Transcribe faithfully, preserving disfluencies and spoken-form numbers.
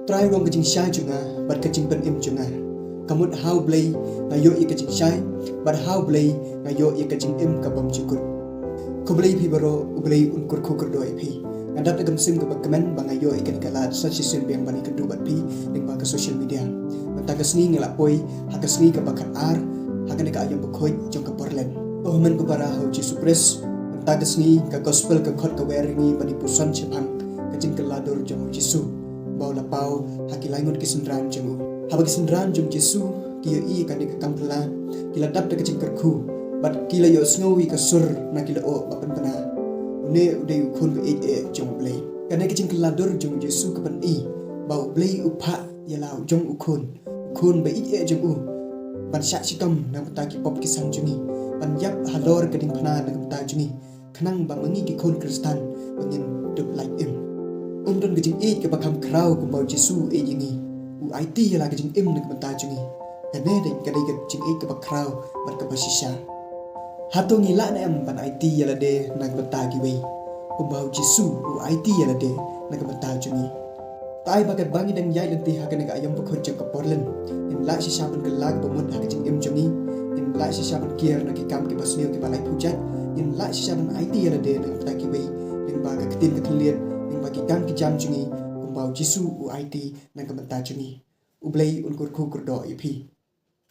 Trai u long ka jingshai jong nga bad ka jingpynim jong nga. Ka mut ha U Blei nga ïoh ïa ka jingshai, bad ha U Blei nga ïoh ïa ka jingim ka bymjukut. Khublei phi baroh, U Blei un kyrkhu kyrdoh ïa phi. Nga dap da ka mynsiem kaba kmen ba nga ïoh ïa kane ka lad sa shisien biang ban ïakynduh bad phi lyngba ka social media. Mynta ka sngi nga la poi ha ka sngi kaba khatar ha kane ka aïom bakhuid jong ka Portland. Ko hynmen ko para ha U Jisu Khrist, mynta ka sngi ka gospel ka khot ka wer ïa ngi ban ïa puson shaphang ka jingkylla dur jong U Jisu ba u la paw ha ki lai ngut ki synran jong u. Haba ki synran jong U Jisu ki ïohi ïa kane ka kam phylla, ki la dap da ka jingkyrkhu bad ki la ïohsngew ïa ka sur na ki lyoh ba pynbna: Une u dei U Khun ba ïeit eh jong U Blei. Kane ka jingkylla dur jong U Jisu ka pyni ba U Blei u phah ïa la u jong U Khun, U Khun ba ïeit eh jong u, ban shah shitom na ka bynta ki pop ki san jong ngi, ban ïap halor ka diengphna na ka bynta jong ngi, khnang ba ma ngi ki khun Khristan ba ngin dup lait im. Um don ka jingïeit kaba kham khraw kumba U Jisu u ïeit ïa ngi, u aiti ïa la ka jingim na ka bynta jong ngi. Kane dei, ka dei ka jingïeit kaba khraw bad kaba shisha. Hato ngi lah ne em ban aiti ïa lade na ka bynta kiwei, kumba U Jisu u aiti ïa lade na ka bynta jong ngi? Te ai ba katba ngi dang ïaid lynti ha kane ka aïom bakhuid jong ka Portland, ngin lah shisha ban kylla kaba mut ha ka jingim jong ngi, ngin lah shisha ban kiar na ki kam kiba sniew kiba laiphew jait, ngin lah shisha ban aiti ïa lade na ka bynta kiwei lyngba ka ktien ka thylliej, lyngba ki kam ki jam jong ngi, kumba U Jisu u aiti na ka bynta jong ngi. U Blei un kyrkhu kyrdoh ïa phi.